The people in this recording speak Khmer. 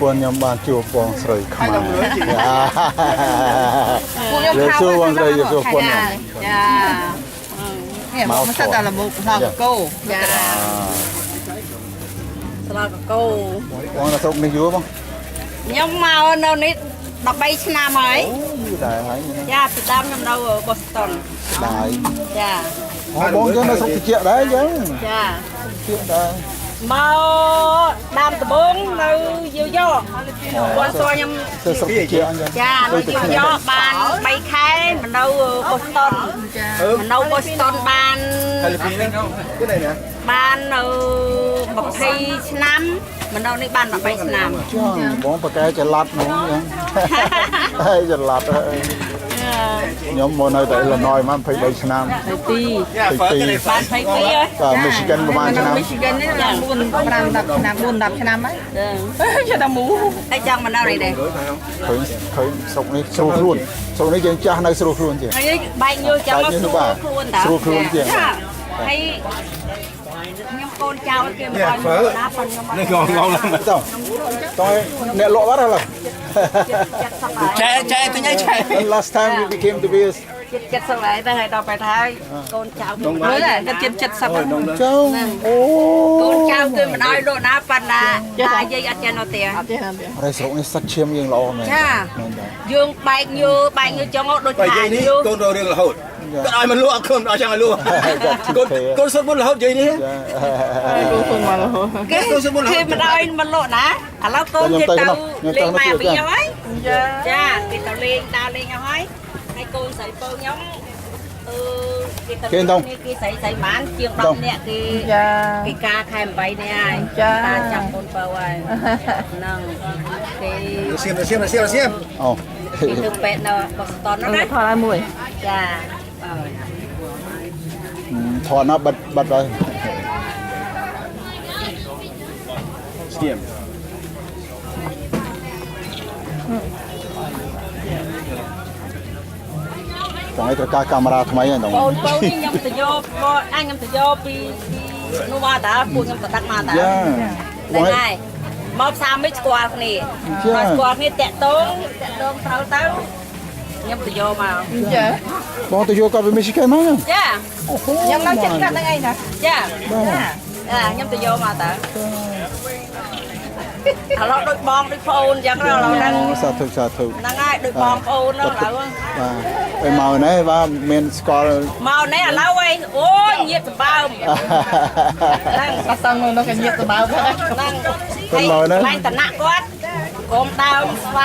ពន្ធខ្ញុំបានជួបបងស្រីខ្មែរ ពួកខ្ញុំ យើងសួរបងស្រីយើងសួរប្រពន្ធខ្ញុំ ចានេះមកសិតតែលមុខស្លកកោ ចាស្លកកោ បងនៅស្រុកនេះយូរបង ខ្ញុំមកនៅនេះ13ឆ្នាំហើយ អូយូរដែរហើយ ចាពីដើមខ្ញុំនៅបូស្តុន បាយ ចា អូបងយើងនៅស្រុកតិចដែរអញ្ចឹង ចា តិចដែរ មកដើមដំបងនៅយូយ៉កបងសួរខ្ញុំ ទៅស្រុកតិចអញ្ចឹង ចានៅយូយ៉កបាន3ខែមកនៅបូស្តុនមកនៅបូស្តុនបាន Cái này nè. បាននៅ20ឆ្នាំមកនៅនេះបាន13ឆ្នាំ ចាបងប្រកែចល័តហ្មងអញ្ចឹងហើយចល័តហើយខ្ញុំមកនៅតែអ៊ីលីណយមក23ឆ្នាំ 22 Yeah, phở cái này បាន phở. 22ហើយ បាទ Michigan ប្រហែលឆ្នាំ Michigan នេះឡើង4 5 10ឆ្នាំ4 10ឆ្នាំហើយចេះតែមូ ហើយចង់មកនៅនេះដែរ ឃើញឃើញស្រុកនេះស្រួលខ្លួនស្រុកនេះយើងចាស់នៅស្រួលខ្លួនជាង ហើយបែកញើចង់មកស្រួលខ្លួនតា ស្រួលខ្លួនជាង ចាហើយខ្ញុំកូនចៅគេមកឲ្យណាប៉ុនខ្ញុំ Nó ngon ngon lắm. តោះតោះអ្នកលក់បាត់ហើយឡើយ ចិត្ត70ហើយ Che che tôi nhớ che. And last time we came to be ចិត្ត70ហើយទៅហើយដល់ពេលហើយកូនចៅគេ មើលតែគាត់ចិត្ត70 ចៅអូ កូនចៅគេមិនឲ្យលក់ណាប៉ុណ្ណាតាយាយអត់ចេះនៅទេ អត់ចេះណាទេ អរេស្រុកនេះសាច់ឈាមយើងល្អមែន ចា មែនដែរ យើងបែកញើបែកញើចង់ដូច Bà ថា dây ní ញើ con rồi đường là hột. Con ai mà lúa không ai chẳng ai lúa. Con con sốt muốn là hột dây ní. ចា គូខ្លួនមករហូត គេគេមិនឲ្យមិនលក់ណាឥឡូវកូនគេទៅលេងម៉ែវិញហើយ ចា ចាគេទៅលេងដើរលេងអស់ហើយហើយកូនស្រីពៅខ្ញុំអឺគេទៅគេស្រីស្រីបានជាង10នាក់គេ ចា គេការខែ8នេះហើយតាចាប់កូនពៅហើយហ្នឹងគេ Xiêm xiêm xiêm xiêm. អូ គេទៅពេទ្យនៅបូស្តុនហ្នឹងណា ថតឲ្យមួយ ចា ថតណាបិទបិទហើយ Xiêm. ចង់ឲ្យត្រូវការកាមេរ៉ាថ្មីហ្នឹង បងពៅនេះខ្ញុំទៅយកមកអញខ្ញុំទៅយកពីពីនោះមកតាពួកខ្ញុំទៅដឹកមកតា យ៉ា ហ្នឹងហើយមកផ្សារមិនស្គាល់គ្នាមកស្គាល់គ្នាតាក់តងតាក់តងត្រូវទៅខ្ញុំទៅយកមក ចា បងទៅយកគាត់ពី Michigan មក ចា អូហូ ខ្ញុំនៅចិត្តគាត់ហ្នឹងឯងណា ចា បាទ អាខ្ញុំទៅយកមកតើឥឡូវដូចបងដូចប្អូនអញ្ចឹងឥឡូវហ្នឹង សាធុសាធុ ហ្នឹងហើយដូចបងប្អូនហ្នឹងឥឡូវ បាទពេលមកនេះបាទមានស្គាល់ មកនេះឥឡូវឯងអូយញៀតសម្បើមហ្នឹង អត់តង់នោះក៏ញាតសបើផង ហ្នឹងហើយកន្លែងតំណាក់គាត់កុំដើមស្វា